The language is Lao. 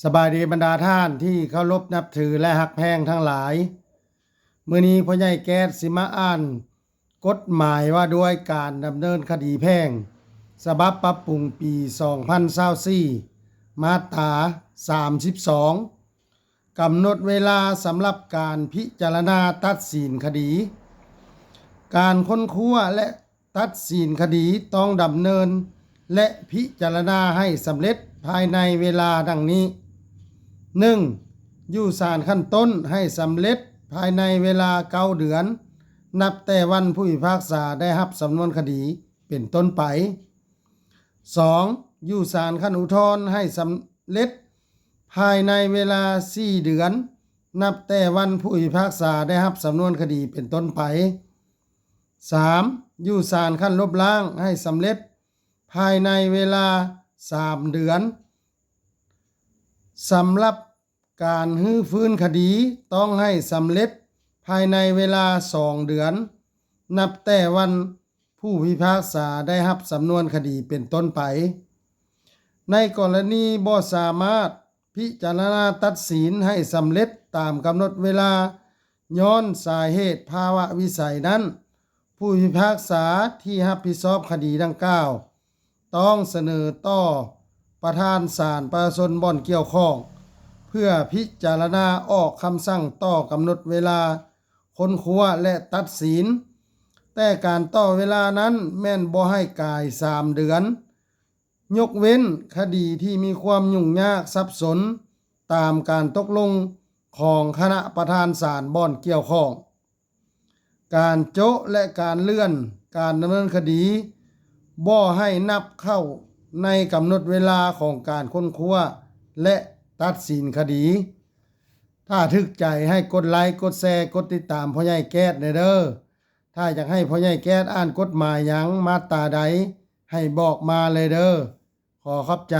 ສະບາຍດີບັນດາທ່ານທີ່ເຄົາລົບນັບຖື ແລະ ຮັກແພງທັງຫຼາຍ. ມື້ນີ້ພໍ່ໃຫຍ່ແກ້ດຊິມາອ່ານກົດໝາຍວ່າດ້ວຍການດຳເນີນຄະດີແພ່ງ ສະບັບປັບປຸງປີສອງພັນຊາວສີ່ ມາດຕາສາມສິບສອງ ກຳນົດເວລາສຳລັບການພິຈາລະນາຕັດສິນຄະດີ. ການຄົ້ນຄວ້າ ແລະ ຕັດສິນຄະດີຕ້ອງດຳເນີນ ແລະ ພິຈາລະນາໃຫ້ສຳເລັດພາຍໃນເວລາດັ່ງນີ້: ໜຶ່ງ ຢູ່ສານຂັ້ນຕົ້ນໃຫ້ສຳເລັດພາຍໃນເວລາເກົ້າເດືອນ ນັບແຕ່ວັນຜູ້ພິພາກສາໄດ້ຮັບສຳນວນຄະດີເປັນຕົ້ນໄປ. ສອງ ຢູ່ສານຂັ້ນອຸທອນໃຫ້ສຳເລັດພາຍໃນເວລາສີ່ເດືອນ ນັບແຕ່ວັນຜູ້ພິພາກສາໄດ້ຮັບສຳນວນຄະດີເປັນຕົ້ນໄປ. ສາມ ຢູ່ສານຂັ້ນລົບລ້າງໃຫ້ສຳເລັດພາຍໃນເວລາສາມເດືອນ. ສຳລັບການຮື້ຟື້ນຄະດີ ຕ້ອງໃຫ້ສຳເລັດພາຍໃນເວລາສອງເດືອນ ນັບແຕ່ວັນຜູ້ພິພາກສາໄດ້ຮັບສຳນວນຄະດີເປັນຕົ້ນໄປ. ໃນກໍລະນີບໍ່ສາມາດພິຈາລະນາຕັດສິນໃຫ້ສຳເລັດຕາມກຳນົດເວລາ ຍ້ອນສາເຫດພາວະວິໄສນັ້ນ, ຜູ້ພິພາກສາທີ່ຮັບຜິດຊອບຄະດີດັ່ງກ່າວ ຕ້ອງສະເໜີຕໍ່ປະທານສານປະຊາຊົນບ່ອນກ່ຽວຂ້ອງ ເພື່ອພິຈາລະນາອອກຄຳສັ່ງຕໍ່ກຳນົດເວລາຄົ້ນຄວ້າ ແລະ ຕັດສິນ, ແຕ່ການຕໍ່ເວລານັ້ນແມ່ນບໍ່ໃຫ້ກາຍສາມເດືອນ. ຍົກເວັ້ນຄະດີທີ່ມີຄວາມຫຍຸ້ງຍາກສັບສົນຕາມການຕົກລົງຂອງຄະນະປະທານສານບ່ອນກ່ຽວຂ້ອງ. ການໂຈະ ແລະ ການເລື່ອນການດຳເນີນຄະດີ ບໍ່ໃຫ້ນັບເຂົ້າໃນກຳນົດເວລາຂອງການຄົ້ນຄວ້າ ແລະ ຕັດສິນຄະດີ. ຖ້າຖືກໃຈໃຫ້ກົດໄລ, ກົດແຊ, ກົດຕິດຕາມພໍ່ໃຫຍ່ແກ້ດແດ່ເດີ້. ຖ້າຢາກໃຫ້ພໍ່ໃຫຍ່ແກ້ດອ່ານກົດໝາຍຫຍັງ ມາດຕາໃດ ໃຫ້ບອກມາເລີຍເດີ້. ຂໍຂອບໃຈ.